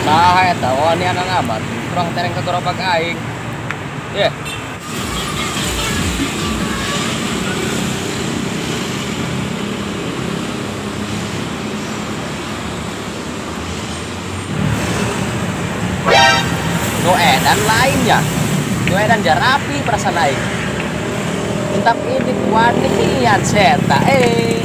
Saha eta wanian amat kurang tereng ke gerobak aing. Ye. Nu edan lainnya. Nu edan jarapi perasaan aing. Tapi ini wanian seta eh.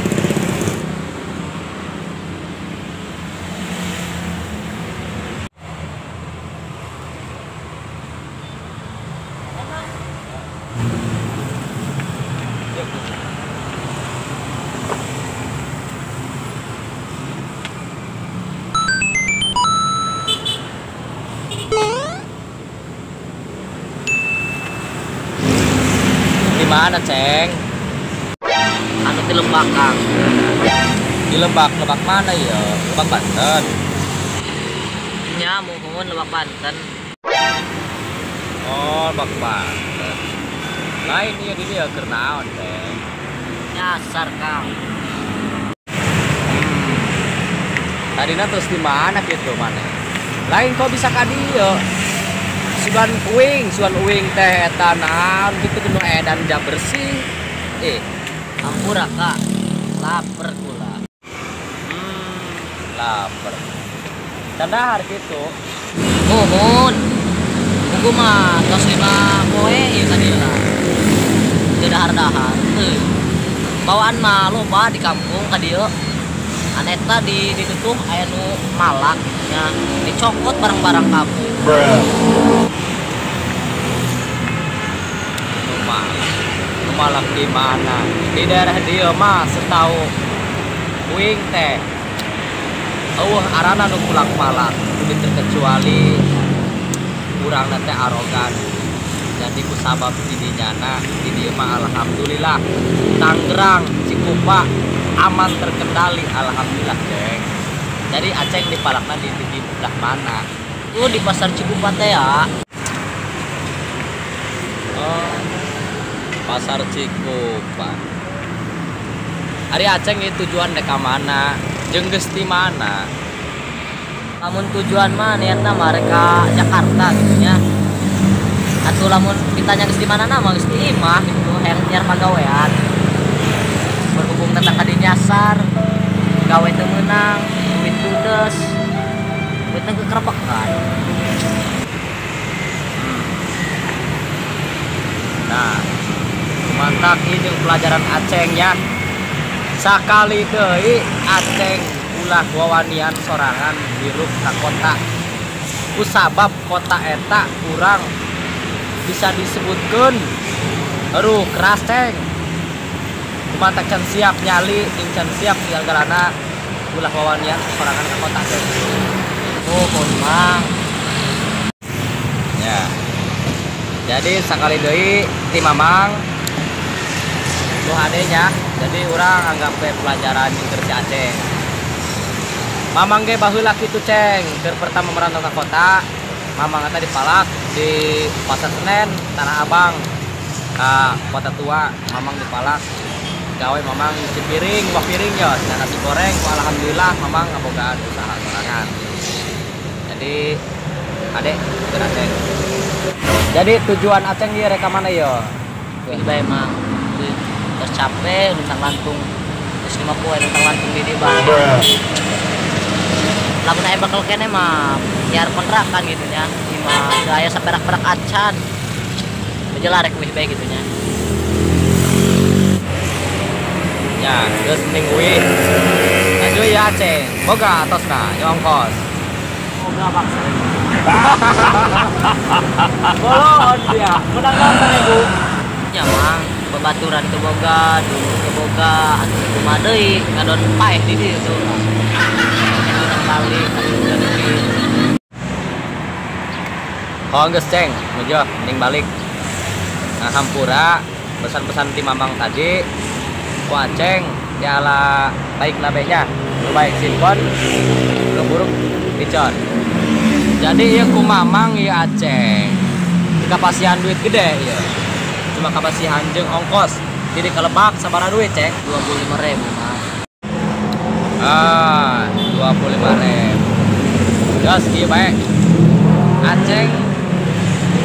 Di mana, Ceng? Anu di Lebak, Kang. Di Lebak, Lebak mana ya? Lebak Banten. Nya, muhun Lebak Banten. Oh, Lebak Banten. Lain ieu di dieu keur naon, Ceng? Nyasar, Kang. Tadina terus di mana gitu mana? Lain kok bisa ka dieu? Sugan uing teh eta naon kitu kudu edan jam bersih. Ampura, Kak. Laper kula. Laper. Can dahar kitu. Muhun. Buku mah tos 5 poe ieu ka dieu lah. Teu dahar-dahar. Teu. Bawaan mah loba di kampung ka dieu. Aneta di ditutup aya nu malak nya dicokot barang-barang kampung. Malak di mana? Di daerah dieu mah setahu uing teh eueuh arana nu kulak malak, kudu terkecuali urangna teh arogan. Jadi ku sabab didinyana di dieu mah alhamdulillah Tangerang Cikupa aman terkendali alhamdulillah, Ceng. Jadi Aceng dipalakna di belah mana? Tuh di pasar Cikupa teh ya. Oh, pasar Cikupa. Ari Aceng itu tujuan dek ka mana? Jeung geus di mana? Lamun tujuan mah niatna mah rek ka Jakarta gitu nya. Atuh lamun ditanya geus di mana mah geus di imah gitu, hayang nyiar pagawean. Berhubung datang ka dieu nyasar, gawe teu meunang, duit ludes, duitna kekerepekan. Nah, mantak ieu jeung pelajaran Aceng nya. Sakali deui Aceng ulah wawanian sorangan hirup ka kota. Kusabab kota eta urang bisa disebutkeun aduh keras, Ceng. Kumantak can siap nyali jeung can siap segala-galana ulah wawanian sorangan ka kota, Ceng. Oh, mang. Ya. Jadi sakali deui ti Mamang nu hade nya. Jadi urang anggap we pelajaran jeung keur si Aceng. Mamang ge baheula kitu, Ceng. Keur pertama merantau ka kota, Mamang eta dipalak di Pasar Senen, Tanah Abang, ka Kota Tua. Mamang dipalak gawe Mamang nyuci piring, buah piring ya, dan nasi goreng. Alhamdulillah Mamang ngabogaan usaha sorangan. Jadi adek keur Aceng. Jadi tujuan Aceng ieu rek ka mana ieu? Wih bae Mang. Terus capek luntang lantung. Terus 5 poe luntang lantung di dieu bae. Lamun aya bakal kene mah nyiar kontrakan gitu nya. Imah teu aya saperak-perak acan. Bejelah rek wih bae gitu nya. Ya, geus mending wih. Lanjut ya Aceng. Boga atosna nyongkos. Boga paksa. Bolon dia. Menang naon 1000? Nya Mang, babaturan teu boga, dulur teu boga, atuh kumaha deui ngadon paeh di dieu tuh. Ngadon balik atuh deui. Oh geus, Ceng, nuju mending balik. Nah, hampura pesan-pesan ti Mamang tadi ku Aceng diala baik labehnya. Nu baik simpen, nu buruk dicon. Jadi ieu ku Mamang ieu Aceng. Kapasihan duit gede ieu. Cuma kapasihan jeung ongkos. Jadi kelebak sabaraha duit, Ceng? 25.000, Mang. Ah, 25.000. Geus kieu bae. Aceng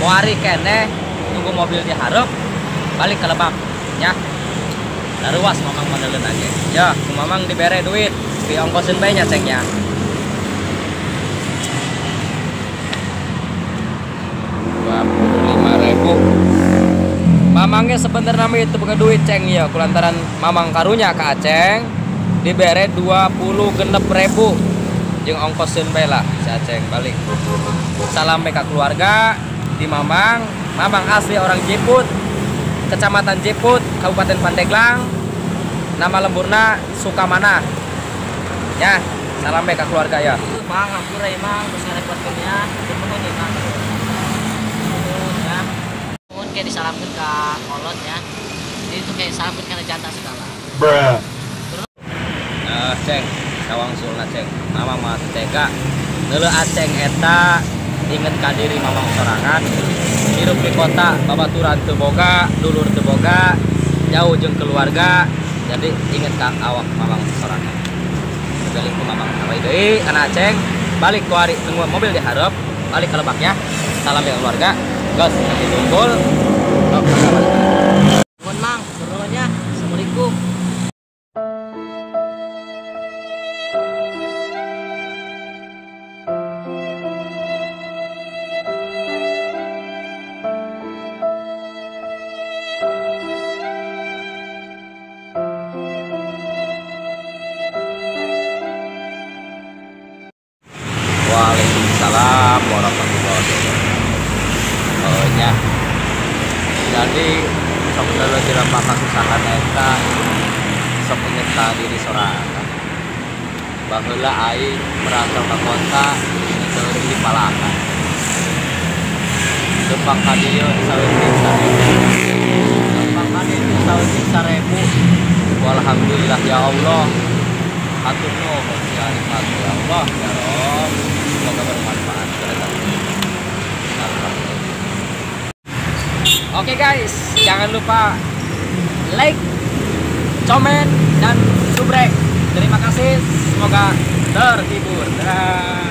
moari keneh nunggu mobil di hareup balik ke Lebak nya. Daruas Mamang modeleun aja. Ya, ku Mamang dibere duit, diongkosin bae nya Ceng nya. 25.000. Mamangnya sebenarnya itu bukan duit Ceng ya, kulantaran Mamang karunya ke Aceng dibere 26.000 jeung ongkoseun bae lah si Aceng balik. Salam bae ka keluarga di Mamang. Mamang asli orang Jiput, Kecamatan Jiput, Kabupaten Pandeglang. Nama lemburna Sukamana. Ya, salam bae ka keluarga ya. Mang, hampura ya Mang, terus ngarepotkeun nya. Nuhun ya Mang. Nuhun ya. Nuhun kayak disalamkeun ka kolot ya. Jadi itu kayak salamkeun kana janda segala. Bruh. Ceng, sawang sulna Ceng. Mamang mah teu tega. Neuleuh Aceng eta inget ka diri Mamang sorangan. Hirup di kota, babaturan teu boga, dulur teu boga, jauh jeung keluarga. Jadi inget ka awak Mamang sorangan. Beling ku Mamang sampai deui kana Aceng, balik ku ari nunggu mobil di hareup, balik ke Lebaknya. Salam ya keluarga. Geus, nanti tunggul. Sok, balik. Nuhun Mang, nuhun nya. Assalamualaikum. Waalaikumsalam warahmatullahi wabarakatuh. Nya. Jadi sok leuleuh jelema kasusahan eta sok inget ka diri sorangan. Baheula aing merantau ka kota teuring di Palaka. Lempang ka dieu saeutik 1.000. Lempang ka dieu saeutik 1.000. Walhamdulillah ya Allah. Hatur nuhun ya nikmat ya Allah ya Rob. Semoga bermanfaat. Oke guys, jangan lupa like, komen, dan subrek. Terima kasih, semoga terhibur. Dah.